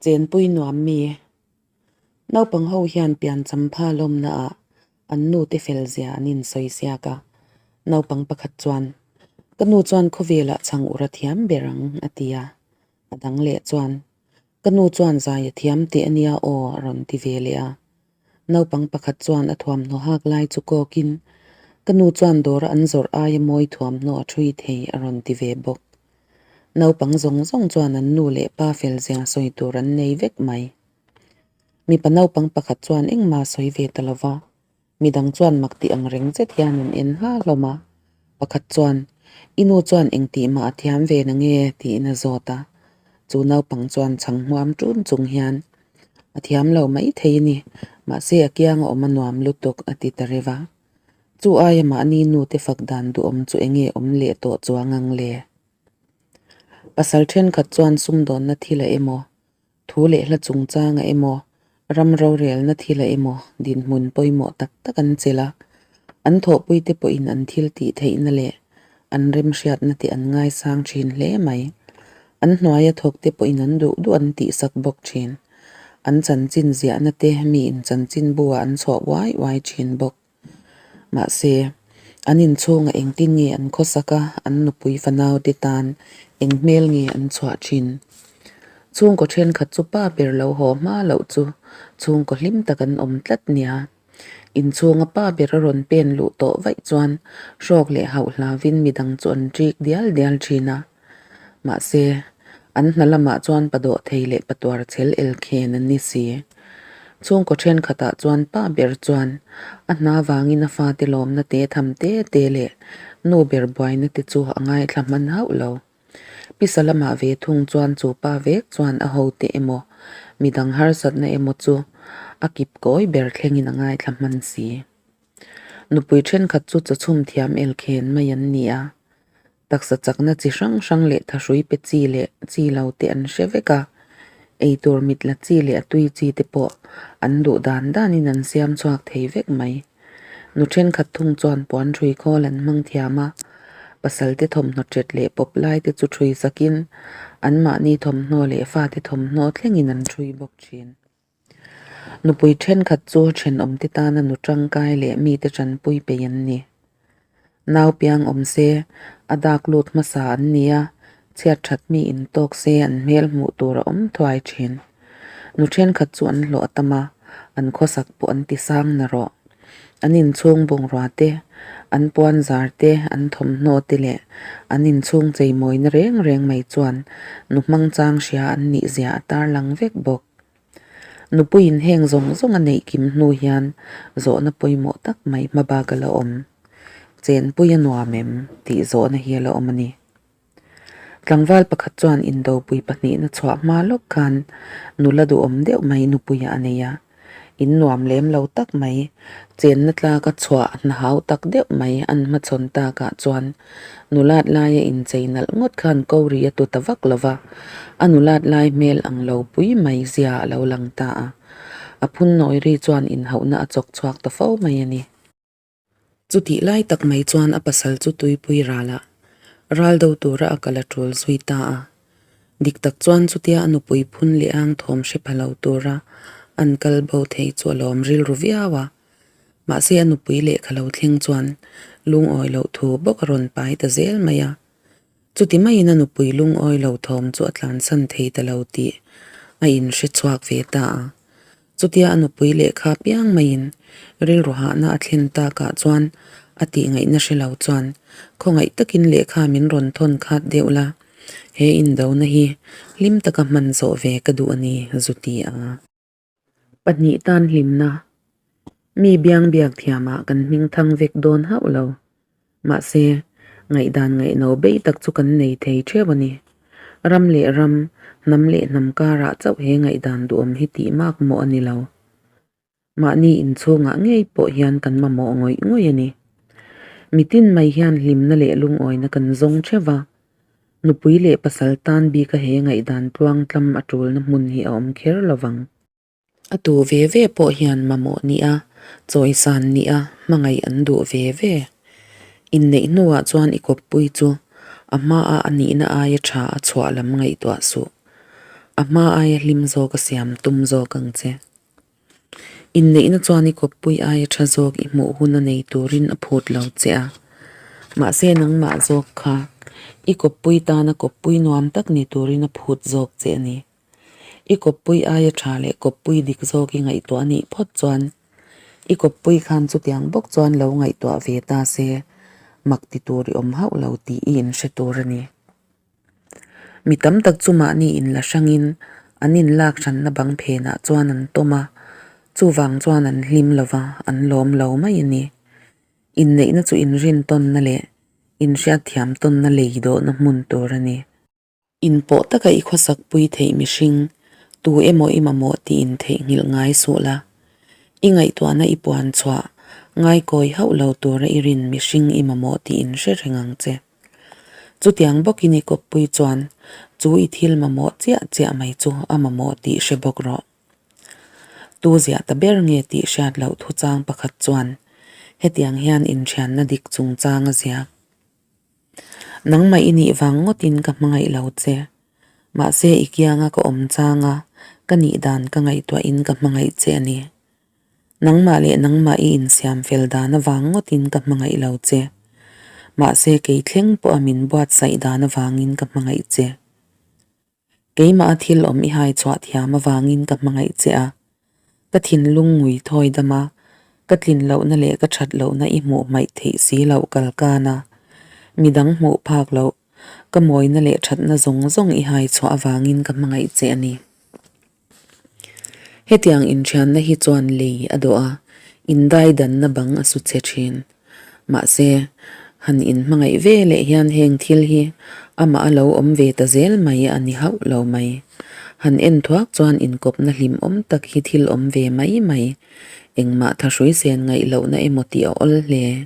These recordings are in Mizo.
Chenpui nuam mi. Naupang ho hian piancham pha lawmna ah an nu te fel zia an insawi siak a. Naupang pakhat chuan, Ka nu chuan khawvelah chhang ur a thiam ber ang, a ti a. A dang leh chuan, Ka nu chuan zai a thiam teh a nia aw, a rawn ti ve leh a. Naupang pakhat chuan a thuamhnaw hak lai chu kawkin, Ka nu chuan dawra an zawrh aia mawi thuamhnaw a ṭhui thei, a rawn ti ve bawk. Naupang zawng zawng chuan an nu leh pa fel zia sawi tur an nei vek mai. Mipa naupang pakhat chuan engmah sawi ve ta lo va, midang chuan mak tih ang reng zet hian an en ha hlawm a. Pakhat chuan, I nu chuan engtih mah a thiam ve na nge? tiin a zawt a. Chu naupang chuan chhang hmuam ṭun chung hian, A thiam lo mai thei a ni, mahse a kiang a awm a nuam lutuk, a ti ta reuh a. Chu aia mahni nu te fak dan duhawm chu enge awm leh tawh chuang ang le? Pasal thenkhat chuan sumdawnna thil a emaw, thu leh hla chungchang a emaw, ram rorelna thil a emaw dinhmun pawimawh tak tak an chelh a. An thawhpuite pawhin an thil tih theihna leh an remhriatna te an ngaisang thin hle mai. An hnuaia thawkte pawhin an duh duh an tihsak bawk thin. An chanchin ziahna te miin chanchin buah an chhuah uai uai thin bawk. Mahse, an inchhungah engtin nge an khawsak a, an nupui fanau te tan eng hmel nge an chhuah thin? Chhungkaw thenkhat chu pa ber lo haw hma loh chu chhungkaw hlim tak an awm tlat nia. Inchhunga pa ber a rawn pen luh tawh vaih chuan hrawk leh hauh hlavin midang chu an ṭik dial dial ṭhin a. Mahse, an hna lamah chuan pa dawh thei leh pa tuar chhel el khen an ni si. Chhungkaw ṭhenkhatah chuan pa ber chuan a hna vangin a fate lawmna te tham te te leh nu ber buaina te chu a ngaithla hman hauh lo. Pisa lamah ve thung chuan chu pa vek chuan a hote emaw, midang harsatna emaw chu a kip kawi ber thlengin a ngaithla hman si. Nupui thenkhat chu chawchhum thiam elkhen mai an ni a, taksa chakna chi hrang hrang leh thahrui pe chi leh chi lo te an hre vek a, eitur mit la chi leh a tui chi te pawh an duh dan danin an siam chhuak thei vek mai. Nu thenkhat thung chuan puan ṭhui khawl an hmang thiam a, pasalte thawmhnaw ṭet leh pawp lai te chu ṭhui sakin anmahni thawmhnaw leh fate thawmhnaw thlengin an ṭhui bawk ṭhin. Nupui thenkhat chu ṭhenawmte tana nu ṭangkai leh mite ṭanpui peih an ni. Nau piang awm se, a dak lut hmasa an ni a, chhiat ṭhat mi intawk se an hmel hmuh tur a awm thuai ṭhin. Nu thenkhat chu an hlawh a tam a, an khawsak pawh an ti sang na rawh. An inchhung bungrua te, an puan zar te, an thawmhnaw te leh an inchhung cheimawina reng reng mai chuan nu hmangchang hria an nih zia a tarlang vek bawk. Nupuiin heng zawng zawng a neih kim hnu hian zawhna pawimawh tak mai hmabak a la awm. Chenpui a nuam em? tih zawhna hi a la awm a ni. Tlangval pakhat chuan indopui pahnihna chhuah hma lawk khan nula duhawm deuh mai nupuiah a nei a. In nuam lem lo tak mai, chenna tlaka chhuah hna hau tak deuh mai an hmachhawn takah chuan nulat laia inchei nalh ngawt khan ko ri a tu ta vak lo va, a nulat lai hmel ang lo pui mai zia a lo lang ta a. A phun nawi ri chuan inhauhna a chawk chhuak ta fo mai a ni. Chutih lai tak mai chuan a pasal chu tuipui ralah ral do tura a kal a tul zui ta a. Dik tak chuan chutia a nupui phun leh ang thawm hre pha lo tura an kal bo thei chu a lawm rilru viau a. Mahse a nupui lehkha lo thleng chuan lungawi loh thu bawk a rawn pai ta zel mai a. Chuti maiin a nupui lungawi lo thawm chu a tlansan thei ta lo tih a inhre chhuak ve ta a. Chutia a nupui lehkha piang maiin rilru hahna a thlen takah chuan a tihngaihna hre lo chuan khawngaih takin lehkha min rawn thawn khat deuh la, he indona hi hlim taka hman zawh ve ka duh a ni, zu ti a. Pahnih tan hlimna, Mi biang biak thiamah kan hming thang vek dawn hauh lo. Mahse, ngaihdan ngaihno bei tak chu kan nei thei theuh a ni. Ram leh ram, hnam leh hnam karah chauh he ngaihdan duhawm hi tih mak mawh a ni lo. Mahni inchhungah ngei pawh hian kan mamawh ngawih ngawih a ni. Mitin mai hian hlimna leh lungawina kan zawng theuh va, nupui leh pasal tan bika he ngaihdan tluangtlam a tulna hmun hi a awm kher lo vang. A tu ve ve pawh hian mamawh nih a, chawisan nih a, hmangaih an duh ve ve. Inneih hnuah chuan i kawppui chu a hmaah a nihna aia tha a chhuah lam ngaihtuah suh. A hma aia hlim zawk a siam tum zawk ang che. Inneihna chuan i kawppui aia tha zawk i hmuh hun a nei turin a phut lo che a. Mahse nangmah zawk kha i kawppui tana kawppui nuam tak ni turin a phut zawk che a ni. I kawppui aia tha leh kawppui dik zawk i ngaihtuah anih phawt chuan i kawppui khan chutiang bawk chuan lo ngaihtuah ve ta se mak ti tur i awm hauh lo tih i inhre tur a ni. Mi tam tak chu mahni inla hrangin an inlak hranna bang phenah chuan an tawm a, chuvang chuan an hlim lo va, an lawm lo mai a ni. Inneihna chu inrintawnna leh inhriatthiam tawnna lei dawhna hmun tur a ni. Inpawh taka i khawsakpui theih mihring, tu emaw i mamawh tih intheihnghilh ngai suh la. I ngaihtuahna i puan chhuah ngaikawi hauh lo tura i rin mihring i mamawh tih inhre reng ang che. Chutiang bawkin i kawppui chuan chu i thil mamawh chiah chiah mai chu a mamawh tih hre bawk rawh. Tu ziah ta ber nge tih hriat loh thuchang pakhat chuan hetiang hian inthianna dik chungchang a ziak. Nangmah i nih vang ngawtin ka hmangaih lo che. Mahse i kianga ka awm changa ka nih dan ka ngaihtuahin ka hmangaih che a ni. Nangmah leh nangmah i insiam fel dan avang ngawtin ka hmangaih lo che. Mahse kei thleng pawha min buatsaih dan avangin ka hmangaih che. Keimah a thil awm i hai chhuah thiam avangin ka hmangaih che a, ka thinlung ngui thawi dam a, ka tlin lohna leh ka that lohna i hmuh hmaih theih si loh kal kan a, midang hmuh phak loh, ka mawina leh thatna zawng zawng i hai chhuah avangin ka hmangaih che a ni. Hetiang inthianna hi chuan lei a dawh a, indaidanna bang a su che thin. Mahse, han inhmangaih ve leh hian heng thil hi amah a lo awm ve ta zel mai a ni hauh lo mai. Han en thuak chuan inkawpna hlimawm tak hi thil awm ve mai mai, engmah thahrui sen ngaih lohna emaw tih a awl hle.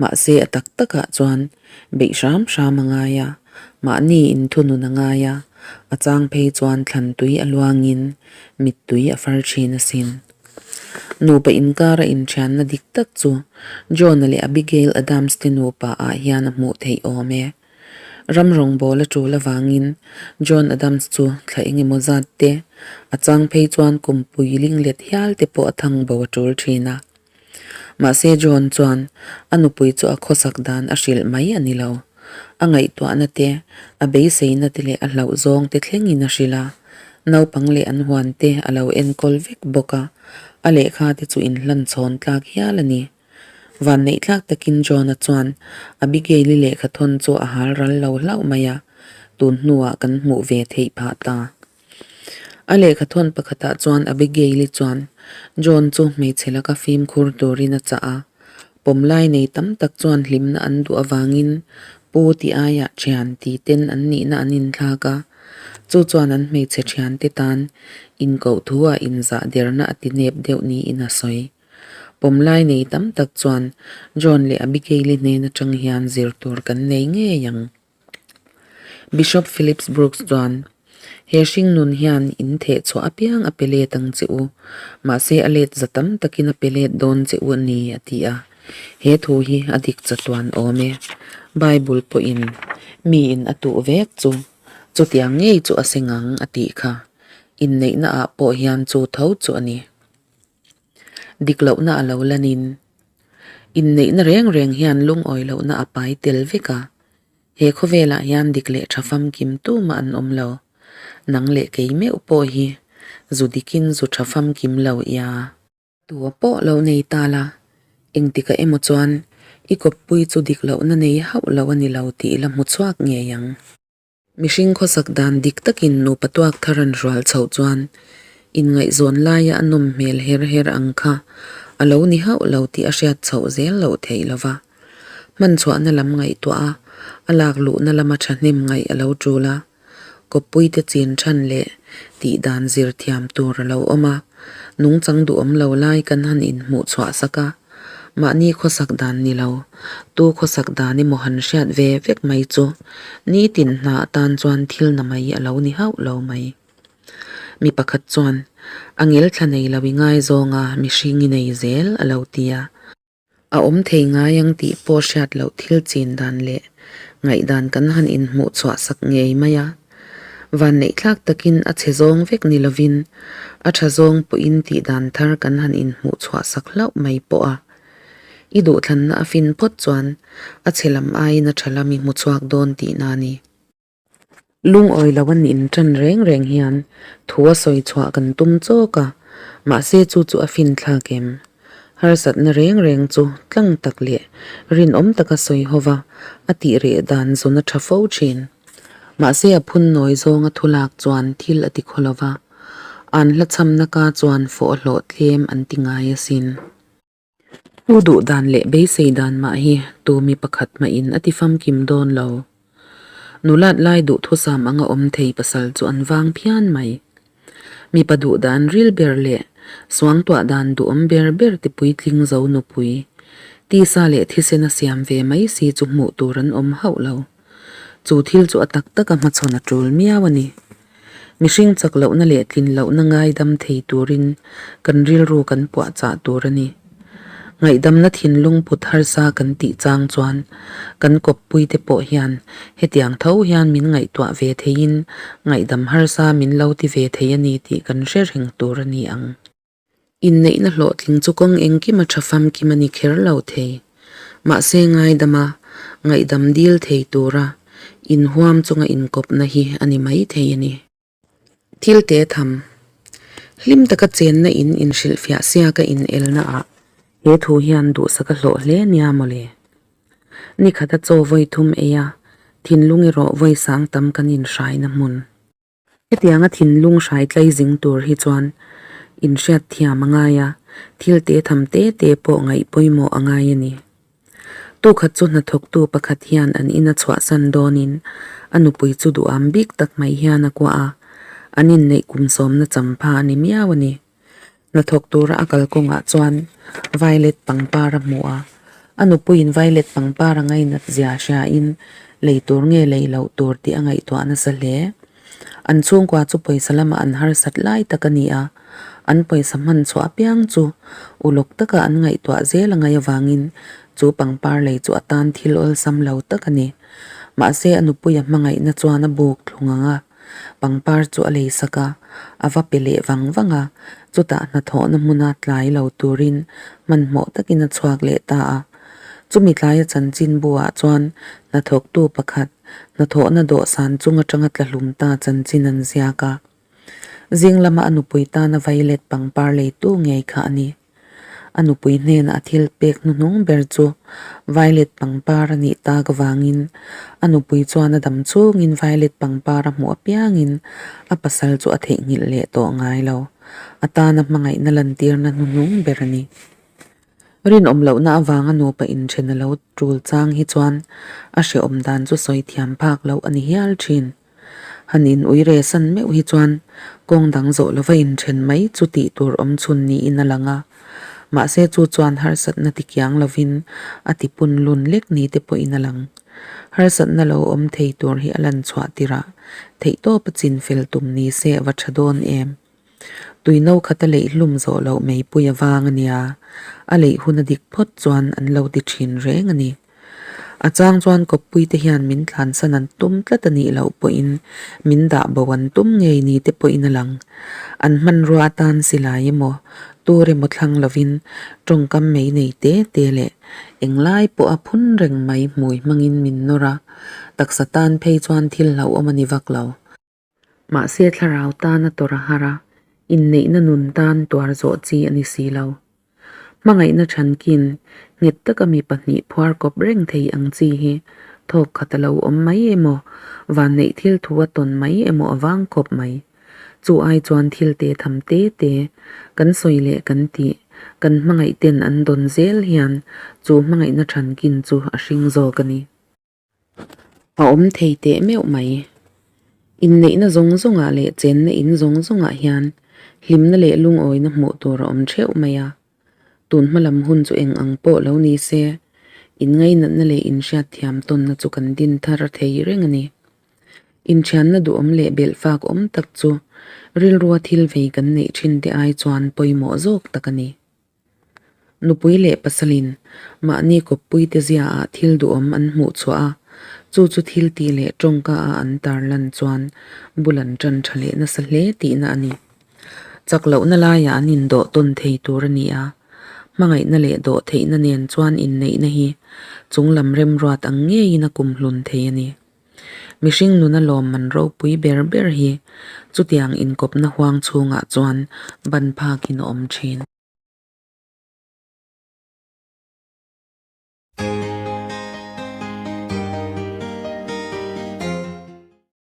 Mahse a tak takah chuan beih hram hram a ngai a, mahni inthunun a ngai a, a chang phei chuan thlan tui a luangin mittui a far thin asin. Nupa inkara inthianna dik tak chu John-a leh Abigail Adams te nupa ah hian a hmuh theih awm e. Ram rawngbâwl a ṭul avangin John Adams chu thla engemaw zat te, a chang phei chuan kumpui linglet hial te pawh a thang bo a ṭul ṭhin a. Mahse John chuan a nupui chu a khawsak dan a hrilh mai a ni lo. A ngaihtuahna te, a beiseina te leh a hlauh zawng te thlengin a hrilh a. Naupang leh an huan te a lo enkawl vek bawk a, a lehkha te chu inhlan chhawn tlak hial a ni. Vanneih tlak takin John-a chuan Abigail-i lehkha thawn chu a hal ral lo hlauh mai a, tun hnuah kan hmuh ve theih phah ta. A lehkha thawn pakhatah chuan Abigail-i chuan John chu hmeichhe laka fimkhur turin a chah a. Pawmlai nei tam tak chuan hlimna an duh avangin pu tih aiah thian ti ten an nihna an inthlak a. Chu chuan an hmeichhe thiante tan inkoh thuah inzah derna a ti nep deuh niin a sawi. Pawmlai nei tam tak chuan John leh Abigail-i hnen atang hian zir tur kan nei ngei ang. Bishop Phillips Brooks chuan, He hringnun hian in theh chhuah apiang a pe let ang che u, mahse a let za tam takin a pe let dawn che u a ni, a ti a. He thu hi a dik chatuan awm e. Bible pawhin miin a tuh vek chu chutiang ngei chu a seng ang a tih kha. Inneihna ah pawh hian chu tho chu a ni. Dik lohna a lo lanin inneihna reng reng hian lungawi lohna a pai tel vek a, he khawvelah hian dik leh tha famkim tumah an awm lo. Nang leh kei meuh pawh hi zu dikin zu tha famkim lo ia. Tua pawh lo nei ta la, engtikah emaw chuan i kawppui chu dik lohna nei hauh lo a ni lo tih i la hmu chhuak ngei ang. Mihring khawsak dan dik takin nupa tuak thar an hrual chhoh chuan inngaihzawn laia a nawm hmel her her ang kha a lo ni hauh lo tih a hriat chhoh zel loh theih lo va. Hman chhuahna lam ngaihtuah a, a lak luhna lama thahnem ngaih a lo tul a, kawppuite chin than leh tih dan zir thiam tur a lo awm a, nungchang duhawm lo lai kan han inhmuh chhuah sak a. Mahni khawsak dan ni lo, tu khawsak dan emaw han hriat ve vek mai chu nitin hna atan chuan thil na mai a lo ni hauh lo mai. Mi pakhat chuan, A ngel thla nei lo i ngaizawnga mihring i nei zel a lo ti a. A awm thei ngai ang tih pawh hriat loh thil chin dan leh ngaihdan kan han inhmuh chhuah sak ngei mai a. Vanneihthlak takin a chhe zawng vek ni lovin a tha zawng pawhin tihdan thar kan han inhmuh chhuah sak hlauh mai pawh a. I duhthlanna a fin phawt chuan a chhe lam aiin a tha lam i hmu chhuak dawn tihna a ni. Lungawi lo an inṭan reng reng hian thu a sawi chhuah kan tum chawk a, mahse chu chu a finthlak em? Harsatna reng reng chu tlang tak leh rinawm taka sawi ho va a tih reh dan zawn a ṭha fo ṭhin. Mahse a phun nawi zawnga thu lak chuan thil a ti khaw lo va, an hla chhamna ka chuan fawh a hlawh tlem an ti ngai asin. Tu duh dan leh beisei dan mah hi tu mi pakhat mahin a ti famkim dawn lo. Nulat lai duhthusam anga awm thei pasal chu an vang phian mai. Mipa duh dan ril ber leh suangtuah dan duhawm ber ber te puitling zo nupui, tisa leh thisen a siam ve mai si chu hmuh tur an awm hauh lo. Chu thil chu a tak taka hmachhawn a tul miau a ni. Mihring chak lohna leh tlin lohna ngaidam thei turin kan rilru kan puahchah tur a ni. Ngaihdamna thinlung put harsa kan tih chang chuan kan kawppuite pawh hian hetiang tho hian min ngaihtuah ve theiin ngaihdam harsa min lo ti ve thei a ni tih kan hre reng tur a ni ang. Inneihna hlawhtling chu kawng engkim a tha famkim a ni kher lo thei. Mahse ngaidama ngaihdam dil thei tura inhuam chunga inkawpna hi a ni mai thei a ni. Thil te tham. Hlim taka chenna in inhrilhfiah sia ka inelna ah he thu hian duhsak a hlawh hle nia mawle. Nikhata chaw vawi thum ei a, thinlung erawh vawi sang tam kan inhraina hmun. Hetianga thinlung hrai tlai zing tur hi chuan inhriat thiam a ngai a, thil te tham te te pawh ngaih pawimawh a ngai a ni. Tukhat chu hnathawktu pakhat hian an ina chhuahsan dawnin a nupui chu duham bik tak mai hian a kuah a, an inneih kum sawmna champha a ni miau a ni. Hnathawk tura a kalkawngah chuan violet pangpar a hmu a, a nupuiin violet pangpar a ngainat zia hriain lei tur nge lei loh tur tih a ngaihtuah nasa hle. An chhungkua chu pawisa lamah an harsat lai tak a ni a, an pawisa hman chhuah apiang chu ulawk taka an ngaihtuah zel a ngaih avangin chu pangpar lei chu a tan thil awlsam lo tak a ni. Mahse a nupuia hmangaihna chuan a buk thlung ang a. Pangpar chu a lei sak a, a va pe leh vang vang a, chutah hnathawhna hmuna tlai lo turin hmanhmawh takin a chhuak leh ta a. Chumi tlaia chanchinbu ah chuan hnathawktu pakhat hnathawhna dawhsan chung atanga tla hlum ta chanchin an ziak a. Zing lama a nupui tana violet pangpar leitu ngei kha a ni. A nupui hnenah a thil pek hnuhnung ber chu violet pangpar a nih tak avangin a nupui chuan a dam chungin violet pangpar a hmuh apiangin a pasal chu a theihnghilh leh tawh ngai lo. A tana hmangaihna lantirna hnuhnung ber a ni. Rinawm lohna avanga nupa inthen a lo tul chang hi chuan a hrehawm dan chu sawi thiam phak loh a ni hial thin. Han in ui re san meuh hi chuan kawng dang zawh lova inthen mai chu tih tur awm chhun niin a lang a, mahse chu chuan harsatna ti kiang lovin a ti pun lun lek ni te pawhin a lang. Harsatna lo awm thei tur hi a lan chhuah tirah theihtawp a chin fel tum ni se a va tha dawn em. Tui no khat a leih hlum zawh loh meipui a vang a nia, a leih hun a dik phawt chuan an lo ti thin reng a ni. A chang chuan kawppui te hian min tlansan an tum tlat a nih loh pawhin min dah bo an tum ngei ni te pawhin a lang. An hmanrua atan silai emaw, tur emaw thlang lovin tawngkam mei nei te te leh englai pawha phun reng mai hmui hmangin min nawr a, taksa tan phei chuan thil hlauhawm a ni vak lo. Mahse thlarau tana tawrh a har a, inneihna nun tan tuar zawh chi a ni si lo. Hmangaihna thankin nghet taka mi pahnih phuar kawp reng thei ang chi hi thawk khat a lo awm mai emaw, vanneih thil thu a tawn mai emaw a vang khawp mai. Chu ai chuan thil te tham te te, kan sawi leh kan tih, kan hmangaih ten an dawn zel hian chu hmangaihna thankin chu a hring zawk a ni. A awm thei teh meuh mai. Inneihna zawng zawngah leh chenna in zawng zawngah hian hlimna leh lungawina hmuh tur a awm theuh mai a. Tun hma lam hun chu eng ang pawh lo ni se, inngainatna leh inhriatthiam tawnna chu kan din thar thei reng a ni. Inthianna duhawm leh belhfak awm tak chu rilrua thil vei kan neih thin te ai chuan pawimawh zawk tak a ni. Nupui leh pasalin mahni kawppuite ziaah thil duhawm an hmuh chhuah a, Chu chu thil tih leh tawngka a an tarlan chuan bul an tan tha leh nasa hle tihna a ni. Chak lohna laiah an indawh tawn thei tur a ni a, hmangaihna leh dawh theihna nen chuan inneihna hi chunglam remruat ang ngeiin a kumhlun thei a ni. Mihring nuna lawmman ropui ber ber hi chutiang inkawpna huang chhungah chuan ban phakin a awm thin.